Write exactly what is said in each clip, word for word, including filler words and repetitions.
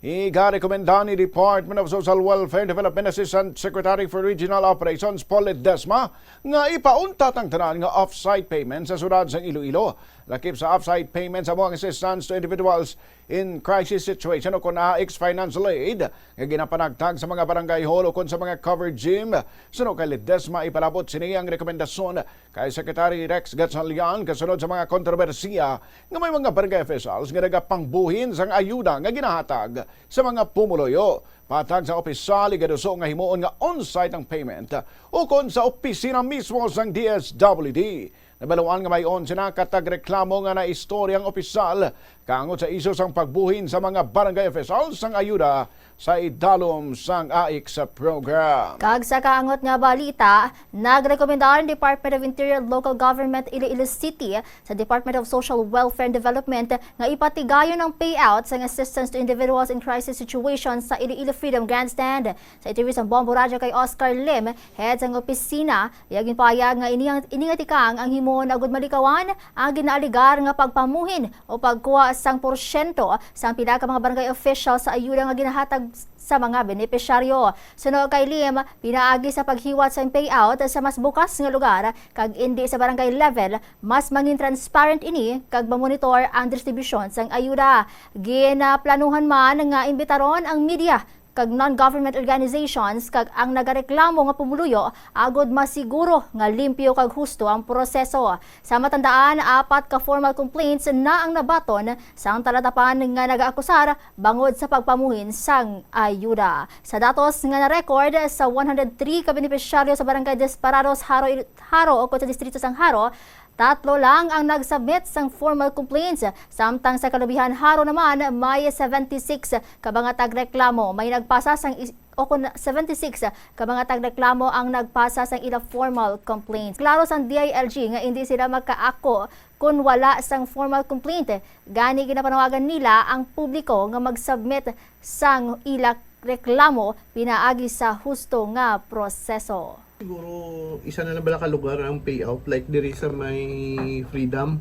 Igarekomenda ni Department of Social Welfare and Development Assistant Secretary for Regional Operations Paul Ledesma nga ipauntat ang tanan nga off-site payment sa siyudad sang Iloilo, lakip sa off-site payment sa mga assistance to individuals in crisis situation o kon A I C financial aid nga ginapanagtag sa mga barangay hall o kon sa mga covered gym. Suno kay Ledesma, ipalabot sini ang rekomendasyon kay Secretary Rex Gatchalian kasunod sa mga kontrobersiya nga may mga barangay officials nga nagapangbuhin sang ayuda nga ginahatag sa mga pumuluyo. Patag sa opisyal, igaduso nga himuon nga on-site ang payment ukon sa opisina mismo sang D S W D. Nabaluan nga may onse na ka tagreklamo nga naistorya ang opisyal kaangot sa isyu sang pagbuhin sa mga barangay officials sang ayuda sa idalom sang A I C program. Kag sa kaangot nga balita, nagrekomenda ang Department of Interior, Local Government Iloilo City sa Department of Social Welfare and Development nga ipatigayon ang payout sang assistance to individuals in crisis situations sa Iloilo Freedom Grandstand. Sa interview sang Bombo Radyo kay Oscar Lim, head sang opisina, iya ginpahayag nga ini ang, ini nga tikang ang himuon agud malikawan ang ginaaligar nga pagpamuhin o pagkuha sang porsyento sang pila ka mga barangay official sa ayuda nga ginahatag sa mga benepisyaryo. Suno kay Lim, pinaagi sa paghiwat sang payout sa mas bukas nga lugar kag indi sa barangay level, mas mangin transparent ini kag mamonitor ang distribusyon sang ayuda. Ginaplanuhan man nga imbitaron ang media kag non-government organizations kag ang nagareklamo nga pumuluyo agud masiguro nga limpyo kag husto ang proseso. Sa matandaan, apat ka formal complaints na ang nabaton sang talatapan nga nagaakusar bangod sa pagpamuhin sang ayuda. Sa datos nga na-record, sa one hundred three ka benepisyaryo sa Barangay Desperados, Jaro, Jaro o sa distrito sang Jaro, tatlo lang ang nag-submit sang formal complaints, samtang sa kalubihan Jaro naman may seventy-six ka mga tagreklamo. May nagpasa sang is-, o kon seventy-six ka mga tagreklamo ang nagpasa sang ila formal complaints. Klaro sang D I L G nga indi sila makaako kon wala sang formal complaint. Gani, ginapanawagan nila ang publiko nga mag-submit sang ila reklamo pinaagi sa husto nga proseso. Siguro isa na lang bala ka lugar ang payout, like diri sa may Freedom.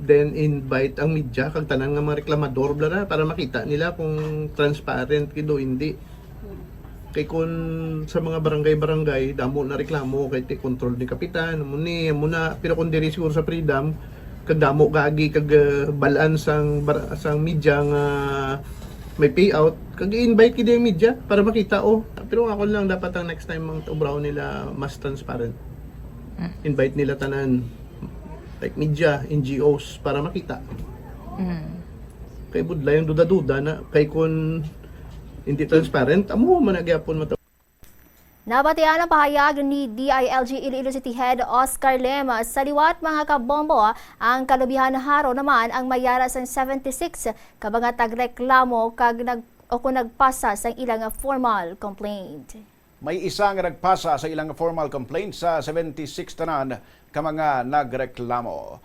Then invite ang media kag tanan nga mga reklamador bala na para makita nila kung transparent gid o hindi. Kay kun sa mga barangay-barangay, damo na reklamo kay ti control ni kapitan, amo ni, amo na. Pero kung diri siguro sa Freedom, kag damo gagi kag, uh, balaan sang bar-, sang media nga may payout, kag i-invite gid ang media para makita, oh. Pero ako lang, dapat ang next time ang obrahon nila mas transparent. Mm. Invite nila tanan, like media, N G Os, para makita. Mm. Kay budlay ang duda-duda na, kay kun hindi transparent, amo man na gyapon mata- Nabatian ang pahayag ni D I L G Iloilo City Head Oscar Lim. Sa liwat, mga kabombo, ang kalubihan Jaro naman ang may yara sang seventy-six ka mga tagreklamo kag nag-, o kung nagpasa sang ilang formal complaint. May isa nga nagpasa sa ilang formal complaint sa seventy-six tanan ka mga nagreklamo.